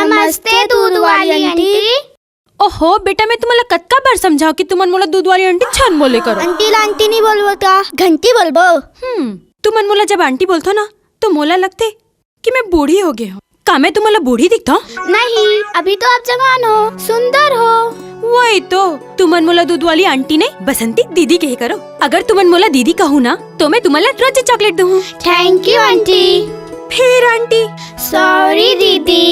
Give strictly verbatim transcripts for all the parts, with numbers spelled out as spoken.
नमस्ते दूध वाली आंटी। ओहो बेटा, मैं तुमन ला कतका बार समझाओं कि तुमन मोला दूध वाली आंटी झन बोले करो। आंटी ला आंटी नहीं बोलबो त घंटी बोलबो। हम्म, तुमन मोला जब आंटी बोलथो ना, तो मोला लगथे कि मैं बूढ़ी हो गए हूँ। का मैं तुमन ला बूढ़ी दिखता हूँ? नहीं, अभी तो आप जवान हो, सुंदर हो। वही तो, तुमन मोला दूध वाली आंटी नहीं, बसंती दीदी कहे करो। अगर तुमन मोला दीदी कहू ना, तो मैं तुमन ला रोज चॉकलेट दूँ। Thank you aunty. फिर आंटी। Sorry दीदी।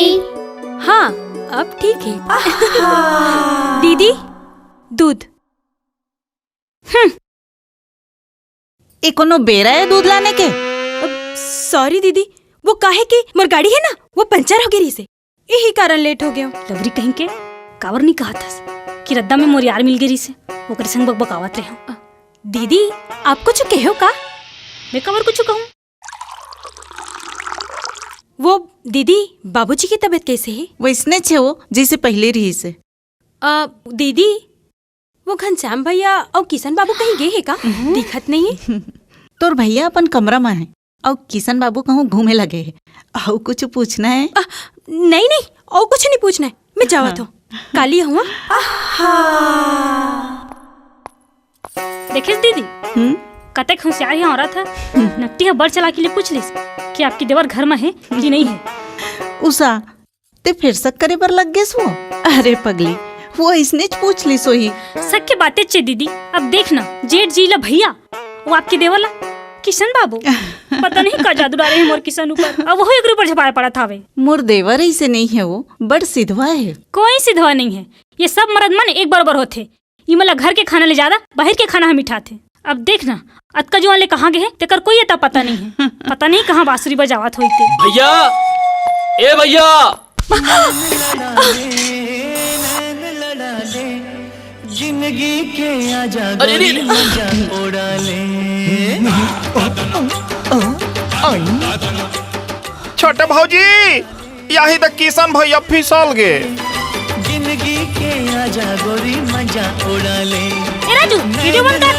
हाँ, अब ठीक है। दीदी, दूध। हम्म। ए कोनो बेरा है दूध लाने के? सॉरी दीदी, वो काहे कि मोर गाड़ी है ना, वो पंचर हो गई रहिसे, यही कारण लेट हो गया। लवरी कहीं के, काबर नहीं कहा थस कि रद्दा में मोर यार मिल गई रहिसे, ओकरे संग बकबकावत रहे हूँ। दीदी, आप कुछ कहो का? मैं काबर कुछ कहूँ? वो दीदी, बाबूजी की तबीयत कैसे है? वैसने छे वो, जैसे पहले रहिसे। अ, दीदी, वो घनश्याम भैया अउ किशन बाबू कहीं गए हे का? दिखत नहीं है। तोर भैया अपन कमरा में है, अउ किशन बाबू कहूँ घूमे लगे हे। अउ कुछ पूछना है? अ, नहीं, नहीं, अउ कुछ नहीं पूछना है। मैं जावत हूँ। काली हुआ। देखिस दीदी, हम्म? कतेक होशियार हे औरत है। नट्टी ह बड़ चलाकी ले पूछ लिस कि आपकी देवर घर में है कि नहीं है। उषा, ते फिर शक करे बर लग गेस वो? अरे पगली, वो इसने च पूछ लिस होही। शक के बातें चे दीदी, अब देख ना, जेठ जी ला भैया, वो आपके देवर ला किशन बाबू। पता नहीं का जादू डारे हे मोर किशन ऊपर, अब वो एकरे ऊपर झपाए पड़त हावे। मोर देवर ऐसे नहीं है, वो बड़ सिधवा है। कोई सिधवा नहीं है, ये सब मर्द मन एक बरोबर होथे। इमन ला घर के खाना ले ज्यादा बाहर के खाना ह मिठाथे। अब देख ना, अतका जुआन ले कहाँ गए हे, तेकर कोई अता पता नहीं है। पता नहीं कहाँ बांसुरी बजावत होई ते। भैया, ए भैया। जिंदगी के आजा अरे, अरे, गोरी, मजा उड़ा ले। छोटे भौजी, यही त किशन भैया फिसल गे। जिंदगी के आजा गोरी, मजा उड़ा ले। ए राजू, वीडियो बंद कर।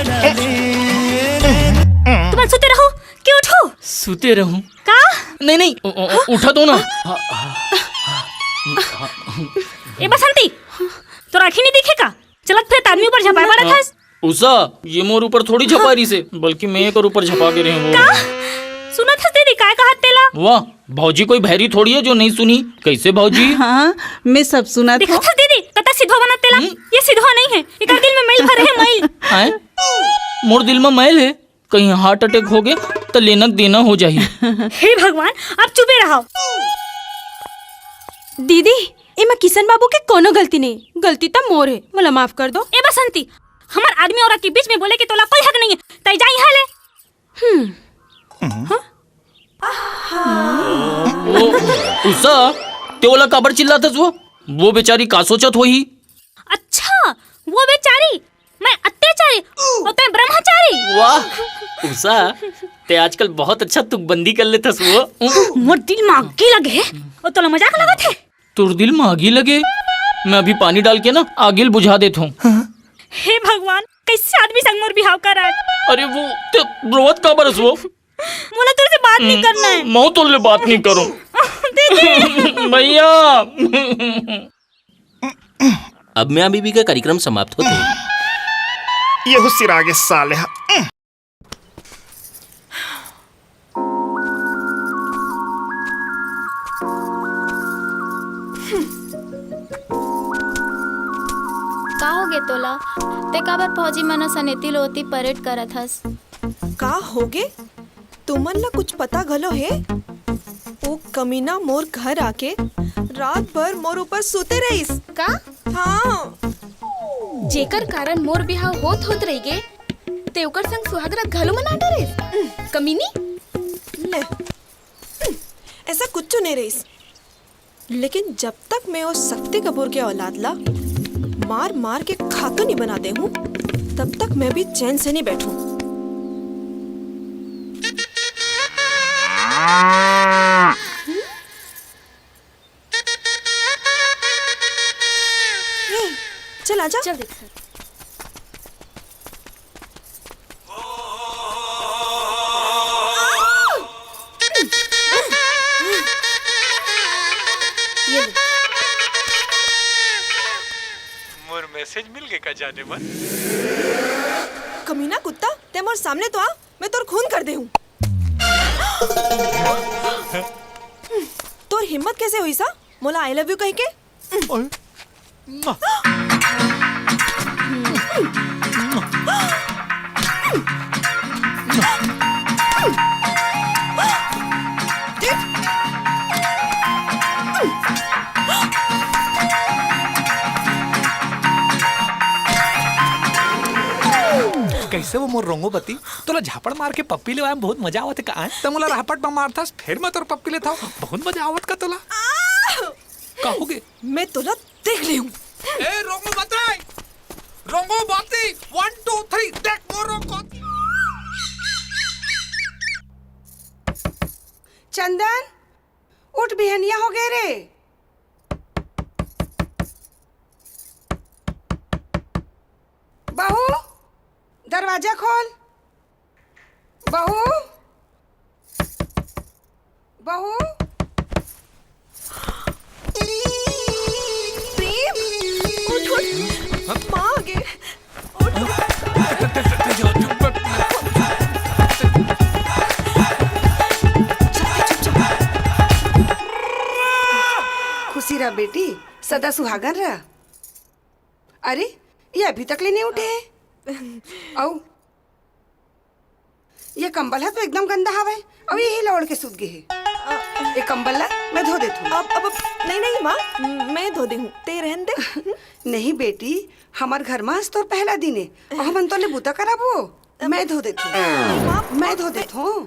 तुमन सुते रहो कि उठो? सुते रहूं? का? नहीं, नहीं, उ-, उ-, उठा दो ना। ए बसंती, तोर आँखी नहीं दिखे का? चलत फिरत आदमी ऊपर झपाए पड़त हस। उषा, ये मोर ऊपर थोड़ी झपा रहिसे, बल्कि मैं एकर ऊपर झपा गे रहेंव। का? सुनत हस दीदी, काय कहत तेला? वाह, भौजी कोई भैरी थोड़ी है जो नहीं सुनी। कैसे भौजी? हाँ, मैं सब सुनत हूँ। देखत हस दीदी, कता सिधवा बनत तेला। हम्म? ये सिधवा नहीं है, एकर दिल में मैल भरे है, मैल। आय? मोर दिल में मैल है, कहीं हार्ट अटैक हो गए त लेना देना हो जाही। हे भगवान, आप चुपे रहो। दीदी, एमा किशन बाबू के कोनो गलती नहीं, गलती त मोर है, मोला माफ कर दो। ए बसंती, हमर आदमी औरत के बीच में बोले के तोला कोई हक नहीं है, तय जा यहाँ ले। हम्म। हाँ? वो, उषा, ते ओला काबर चिल्लाथस वो? वो बेचारी का सोचत होही? अच्छा, वो बेचारी, मैं अत्याचारी, और तैं ब्रह्मचारी। वाह, उषा, ते आजकल बहुत अच्छा तुकबंदी कर लेथस वो। मोर दिल में आगी लगे है, और तोला मजाक लगत है? तोर दिल में आगी लगे? मैं अभी पानी डाल के ना आगी ल बुझा देत हूँ। हे भगवान, कैसे आदमी संग मोर बिहाव करा? अरे वो, ते रोवत काबर हस वो? मोला तोर से बात नहीं करना है। मैं तोर ले बात नहीं करूँ। दीदी। भैया। अब मियाँ बीबी का कार्यक्रम समाप्त होते हैं। ये हुसिर आगे साले हा। का होगे तोला? ते काबर फौजी मन असन एती ले ओती परेड करत हस? का होगे? तुमन ला कुछ पता घलो हे? ओ कमीना मोर घर आके रात भर मोर ऊपर सूते रहिस। का? हाँ। जेकर कारण मोर बिहाव होत होत रहि गे, ते ओकर संग सुहागरात घलो मना डरेस। कमीनी। ले। ऐसा कुछ नहीं रहिस। लेकिन जब तक मैं उस शक्ति कपूर के औलाद ला मार मार के खातूनी बना दे हूँ, तब तक मैं भी चैन से नहीं बैठूं। ए, चल आजा। चल देख। ये ले। मैसेज मिल गए का जाने मन? कमीना कुत्ता, ते मोर सामने तो आ, मैं तोर खून कर दे हूँ। तोर हिम्मत कैसे हुई सा मोला आई लव यू कह के? कैसे वो मोर रोंगो बती? तोला झापड़ मार के पप्पी लेवाए में बहुत मजा आवत हे का, आय? त मोला राहपट म मारथस, फेर मैं तोर पप्पी लेथव। बहुत मजा आवत का तोला? का हो गे? मैं तोला देख ले हूँ। ए, रोंगो बती! रोंगो बती! One, two, three, देख मोर रोंगो बती! चंदन, उठ, बिहनिया हो गए रे। बहू, दरवाजा खोल। बहू, बहू। प्रेम, उठ, उठ। माँ आ गई। उठ, उठ। खुशी रह बेटी, सदा सुहागन रह। अरे, ये अभी तक ले नहीं उठे हे। अउ ये कंबल ह तो एकदम गंदा हवय, अउ यही ला ओढ़ के सूत गे हे। ये कंबल ला मैं धो देथूं। अब, अब, अब, नहीं, नहीं माँ, मैं धो दे हूँ, ते रहन दे। नहीं बेटी, हमर घर म आज तोर पहला दिन हे, अउ हमन तोले बूता कराबो। मैं धो देथूं। नहीं माँ, मैं धो देथूं।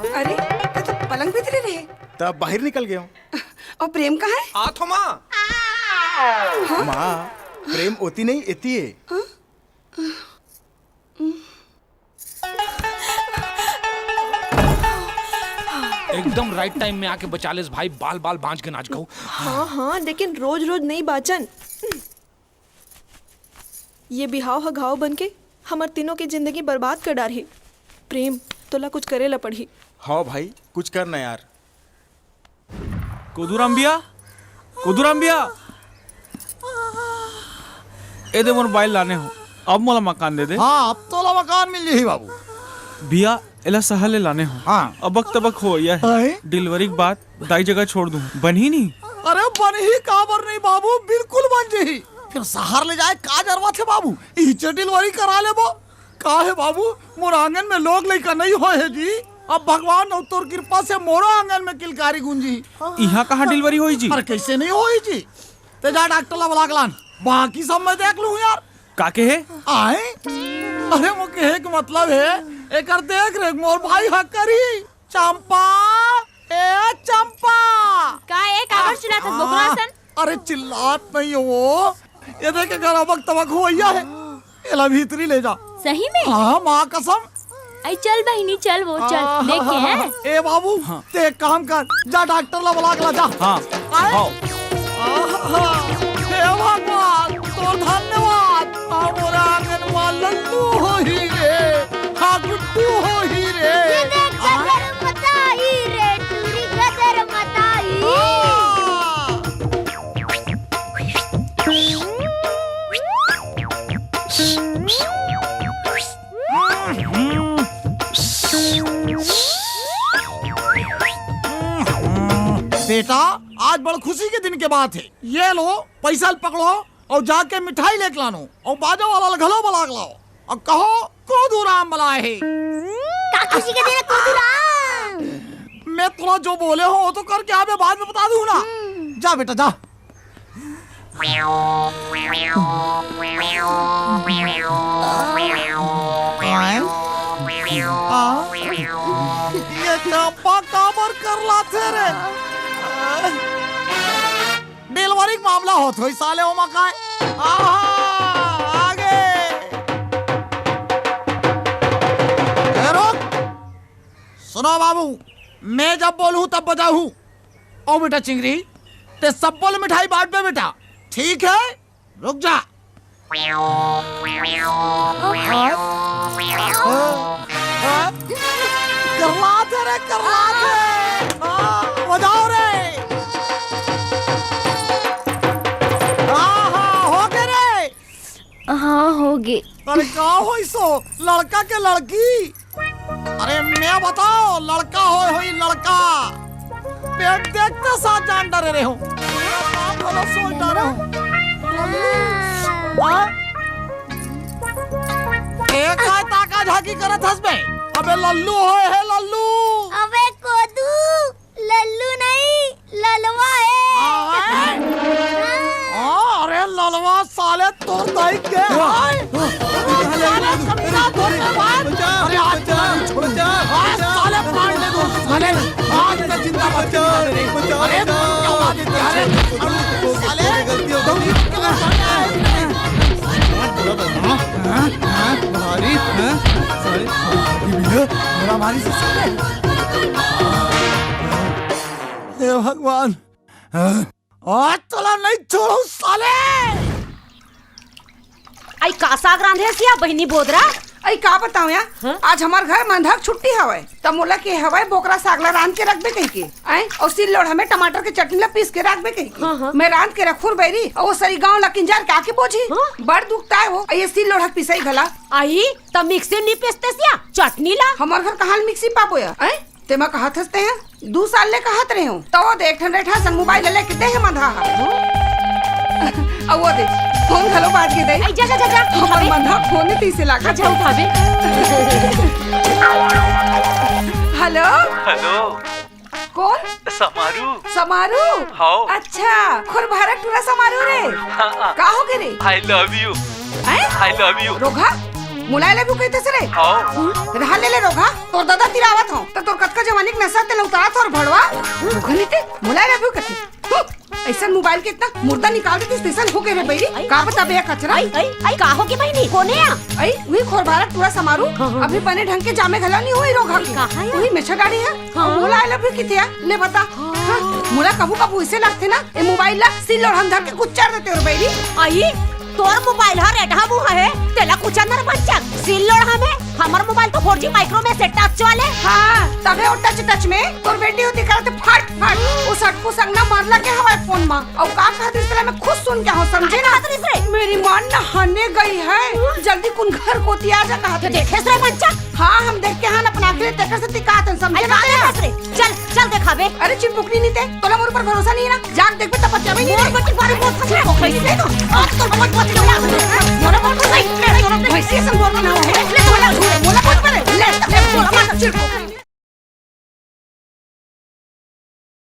अरे, ते तो पलंग भीतरे रहे। तब बाहर निकल गए हूँ। अउ प्रेम कहाँ है? आथो माँ। माँ, प्रेम ओती नहीं, एती है। एकदम राइट टाइम में आके बचा लेस भाई, बाल बाल बांच के नाच गऊ। हाँ हाँ, लेकिन रोज रोज नहीं बाचन। ये बिहाव ह घाव बन के हमर तीनों के जिंदगी बर्बाद कर डारही। प्रेम, तोला कुछ करे ला पड़ही। हाँ भाई, कुछ कर ना यार। कोदूराम भैया, कोदूराम भैया, ए दे मोर बाई ल लाने हो, अब मोला मकान दे दे। हाँ, अब तोला मकान मिल जाही बाबू। भैया, एला शहर ले लाने हो। हाँ। अबक तबक हो या है। हैं? डिलीवरी के बाद दाई जगह छोड़ दूँ, बनही नहीं? अरे बनही काबर नहीं बाबू, बिल्कुल बन जाही। फिर शहर ले जाए का जरूरत है बाबू, इहिचे डिलीवरी करा लेबो। का हे बाबू, मोर आंगन में लोग लइका नहीं होए हे जी। अब भगवान अउ तोर कृपा से मोरो आंगन में किलकारी गूंजी। इहाँ कहाँ डिलीवरी होई जी? अरे कैसे नहीं होई जी? ते जा डॉक्टर ला बुला के लान, बाकी सब मैं देख लूँ यार। का के हे? आए? अरे वो कहे के मतलब है, एकर देख रेख मोर भाई हा करी। चंपा, ए चंपा। का ए, काबर चिल्लात हस बोकरा असन? अरे चिल्लात नहीं हो वो, ये देख एकर अबक तबक होइया है। एला भीतरी ले जा। सही में? हाँ, माँ कसम। आई चल बहिनी, चल वो, चल, आ, देखे हैं? ए बाबू, हाँ। ते एक काम कर, जा डॉक्टर ला बुला के ला, जा। हाँ, आए? हाँ। आहा, हे भगवान, तोर धन्यवाद। आ मोर आंगन मा लल्लू होही रे, हाँ, गुड्डू होही रे। ये देख, आ? गदर मताई रे, टूरी गदर मताई। आ। बेटा, आज बड़ खुशी के दिन के बात है। ये लो, पैसा ल पकड़ो अउ जाके मिठाई लेके लानो अउ बाजा वाला ल घलो बुला के लाओ अउ कहो, कोदूराम बुलाए हे। का खुशी के दिन है कोदूराम? मैं तोला जो बोले हो वो तो करके आ, मैं बाद में बता दूँ ना। जा बेटा, जा। ये चंपा काबर करलाथे रे? डिलीवरी के मामला होत होई साले ओमा काय? आहा, आगे। ए, रुक। सुनो बाबू, मैं जब बोलूँ तब बजाहू। ओ बेटा चिंगरी, ते सब्बो ल मिठाई बांटबे बेटा, ठीक है? रुक जा। हाँ? हाँ? करलात हे रे, करलात हे। हाँ, बजाओ रे। हाँ, हाँ, हो गे रे। हाँ, हो गे। अरे का होइस ओ? लड़का के लड़की? अरे मैं बताओ, लड़का होय होही लड़का। पेट देखते साथ जान डरे रहे हो। आप भला सोच डारे हो। हाँ? ए, काय ताका झाकी करत हस बे? अबे लल्लू होय हे, लल्लू। अबे कोदू, लल्लू नहीं, ललवा हे। हाँ, अरे ललवा साले तोर दाई के। हाँ, हाँ, साले कमीना धोखेबाज। अरे आज छोड़, आज साले फाड़ ले दो, साले। आज तो जिंदा बचा दे। अरे तू क्या बात है, अरे साले। हाँ, हाँ, हाँ, भारी, हाँ, साले, भारी भैया, मेरा भारी से साले। हे भगवान, आज तोला नहीं छोड़ू साले। अई का साग रांधे हस या बहिनी बोदरा? अई का बताओ या, हाँ? आज हमार घर मंधा के छुट्टी हवय, त मोला के हवय बोकरा साग ला रांध के रखबे कहिके, आय, अउ सिल लोढ़ा में टमाटर के चटनी ला पीस के रखबे कहिके। हाँ, हाँ। मैं रांध के रखूं बइरी, अउ ओ सरी गांव ला किंजार के आके बोझी। हाँ? बड़ दुख ताय हो, अई ये सिल लोढ़ा के पिसई घला। अई, त मिक्सी नी पीसतेस या चटनी ला? हमार घर कहाँ ले मिक्सी पाबो या, आय? तेमा कहत हस तें, दू साल ले कहत रहे हूँ, त वो दे एक ठन रेठा सन मोबाइल लेके दे हे मंधा हा। अउ वो दे, फोन घलो बाज गे दे। अई, जा, जा, जा, जा, हमर उठाबे। मंधा फोन ही तीसे लागत। जा, उठाबे। हेलो? हेलो? कोन? समारू। समारू? हव। अच्छा, खुरभारा टूरा समारू रे। हाँ, हाँ। का हो गे रे? I love you। हैं? I love you। रोगहा? मोला I love you कहिथस रे? हव। रहा ले ले रोगहा, तोर ददा तीर आवत हंव, त तोर कतका जवानी के नसा तेला उतारत हंव भड़वा। रोगहा नी ते, मोला I love you कथे। हम्म, अइसन मोबाइल के अतना मुर्दा निकाल देतिस तइसन हो गे रे बइरी। अई, का बताबे या कचरा? अई, अई, अई, का हो गे बहिनी? कोन हे या? अई, उही खुरभारा टूरा समारू, हाँ, हाँ। अभी बने ढंग के जामे घला नी होही रोगहा के। कहाँ हे? उही मेछा डाढ़ी हे। हाँ। मोला I love you किथे या? ले बता। हाँ। हाँ, मोला कभू कभू अइसे लागथे ना, ए मोबाइल ला सिल लोढ़ा म धर के कुच्चर देते हो रे बइरी। अई, तोर मोबाइल ह रेठा मुँह हे, तेला कुचर ना रे बच्चा। सिल लोढ़ा में हमर मोबाइल तो four G micro में से touch वाले। हाँ, तभे ओ touch touch में तोर बेटी होती करत फट फट। ओ सटकू संग ना मरला के हवय फोन मा। अउ का कहत रिहिस तेला मैं खुद सुन के हंव, समझे ना? का कहत रिहिस रे? मेरी माँ नहाने गई है, जल्दी कुन घर कोती आ जा कहत रिहिस। देखेस रे बच्चा? हाँ, हम देख के हन अपन आँखी ले, तेकर से तिकात हन, समझे अरे ना का तें? देखेस रे? चल, चल देखाबे। अरे चिपकुनी नी ते, तोला मोर ऊपर भरोसा नहीं है ना? जाके देखबे तब पतियाबे नहीं मोर रे। बेटी बारे बहुत अच्छा चिपकुनी नी ते। आज तो बहुत बहुत